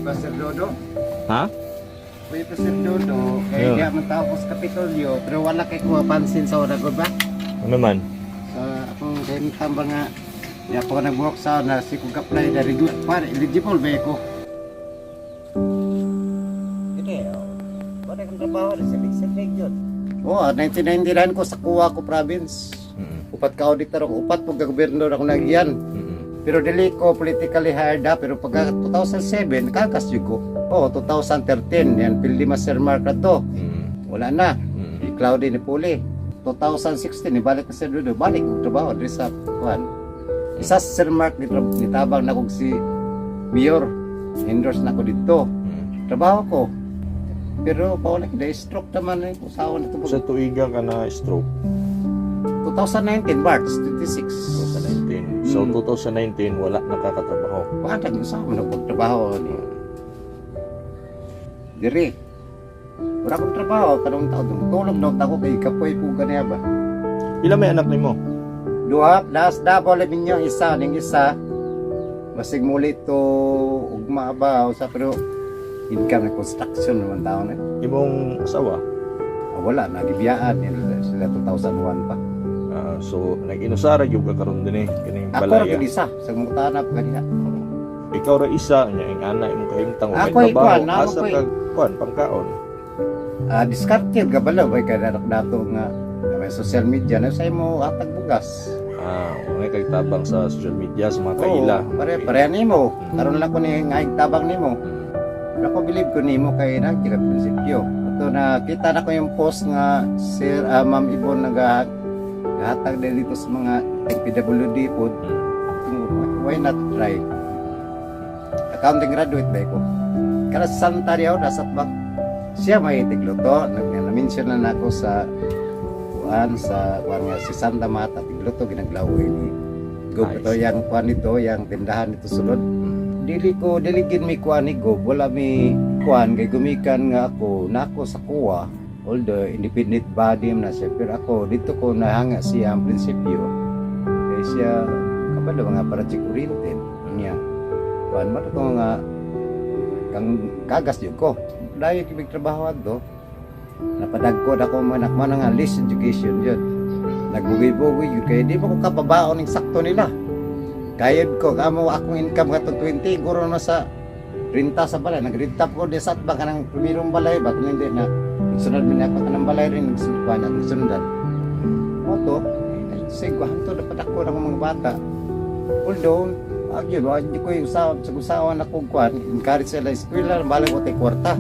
Pa Sir Dodo. Ha? Buhi pa Sir Dodo. Kaya diya man tao ko sa Kapitolyo. Pero wala kay kuha pansin sa una ko ba? Ano man? Sa akong kahimtang ba nga di ako nag-work sa na si kong apply na regular pa eligible ba ko? Hindi, oh. Wala kang trabaho sa big yun. Oh, 1999 ko sa Kuwa ko province. Upat ka auditor ako, upat po ka gobernador ako nagyan. Pero dili ko politically hired ha, pero pagka 2007, kakas jud ko. Oh, 2013, yan, pildi mas Sir Mark na to. Wala na. I Cloudy ni Puli. 2016, ibalik na Sir Dudo. Balik kong trabaho diri sa kuan. Isa sa Sir Mark nitabang na kog si Mayor. Endorse na ko dito. Trabaho ko. Pero paula kita stroke naman eh. Usawa na ito. Sa tuiga ka na stroke? 2019, March 26. 2019. So 2019 wala nakakatrabaho. Wala nang usawa na pagtrabaho ni. Diri. Wala akong trabaho karong taon. Tulog na ako kay kapoy po ganiya ba. Ila may anak nimo? Duha plus double ninyo isa ning isa. Basig muli to ugma ba o sa pero income na construction naman taon eh. Imong asawa? Ah, wala nagibiyaan nila sila 2001 pa. Ah, so nag-inusara gyud ka karon dinhi kining Ako ra balaya. gyud isa sa mutana pa kaniya. Ikaw ra isa nya ing ana imong kahimtang Ako way ay trabaho. kuan, ako Asa ko'y- ka kuan pangkaon? Ah, diskarte ka bala ba kay dadak dato nga may social media na sa imo atag bugas. Ah, okay kay tabang sa social media sa mga kaila. Oo, pare pare nimo. Karon lang ko ni nga tabang nimo. Pero ako believe ko nimo kay nag ka prinsipyo. Ato na kita na ko yung post nga Sir Ma'am Ibon naga gahatag din dito sa mga PWD pod. Why not try? Accounting graduate ba ko? Kada sa Santa Rio, nasa bak siya may tigluto. Nag-mention na nako sa kuan sa kuan nga si Santa Mata tigluto ginaglawoy ni Gob. Nice. Ito yang kuan nito, yang tindahan nito sulod. Dili ko dili gid mi kuan ni Gob, wala mi kuan kay gumikan nga ako nako sa kuwa, although independent body man na siya, pero ako dito ko nahanga siya ang prinsipyo kay siya kabalo nga project oriented niya kuan man ko nga kang kagas jud ko dayo kibig trabaho adto napadagkod ako manak man nga list education yun nagbugoy-bugoy yun kay di mo ko kapabaon ning sakto nila. Kayod ko kamo akong income katong 20 guro na sa renta sa balay. Nagrenta ko di sa atbang kanang primerong balay ba kung hindi na nagsunod man ako kanang balay rin nagsunod pa na nagsundan mo to sigwahan to dapat ako ng mga bata. Although agyo ba di ko yung sa usawa na kog kwan encourage sila eskwela balag ko tay kwarta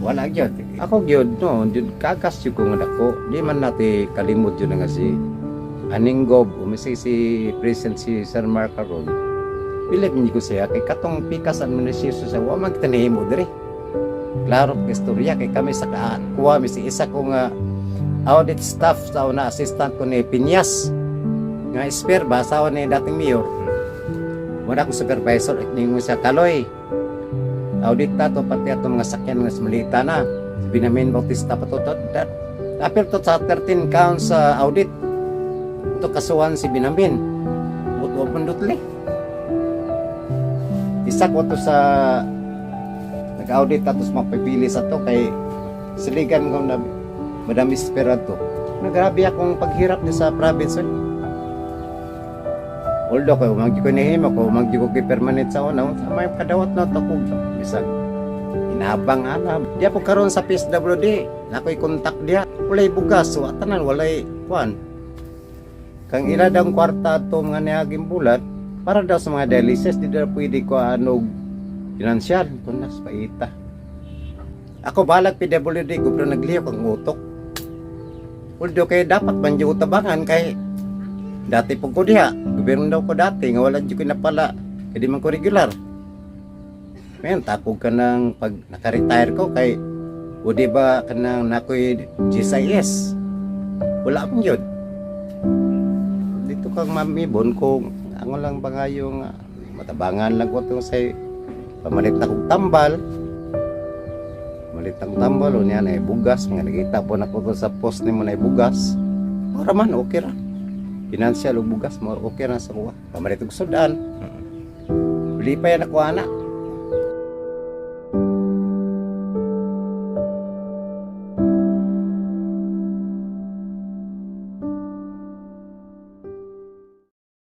wala gyud ako gyud no gyud kagas gyud ko nga dako di man nati kalimot yun nga si aning Gob umisi si present si Sir Mark Aron. Bilib niyo ko siya kay katong pikas administration sa wa man kita nahimo diri. Klaro kay istorya kay kami sa kaan kuha mi si isa ko nga audit staff sa una assistant ko ni Pinyas nga spare ba asawa ni dating mayor. Wala akong supervisor at ningon siya kaloy audit ta to pati atong mga sakyan nga malita na si Binamin Bautista pa to apil to sa 13 counts sa audit ito kasuhan si Binamin buto pundutli isa ko to sa nag-audit tapos mapipili sa to kay siligan ko na Madam Esperanto na grabe akong paghirap ni sa province eh. Although ko magdi ko nihimo ko magdi ko kay permanent sa una sa may kadawat na to ko bisag inabang ana diya po karon sa PSWD nakoy kontak diya walay bugas so atanan walay kuan kang ila daw ang kwarta ato mga niaging bulan para daw sa mga dialysis di daw pwede ko anog pinansyal kunas paita ako balag PWD ko pero naglihok ang utok. Although kay dapat man jud tabangan kay dati po ko diha gobyerno daw ko dati nga wala jud ko napala kay di man ko regular. Ngayon takog ka ng pag naka-retire ko kay o di ba kanang nakoy GSIS wala man yun dito kang mamibon kung ako lang ba nga yung matabangan lang ko itong say pamalit na kong tambal malit ang tambal o niya na bugas mga nakita po na ko sa post ni mo na bugas ora man okay ra financial ug bugas mo okay ra sa kuha pamalit og sudan bili pa yan ako ana.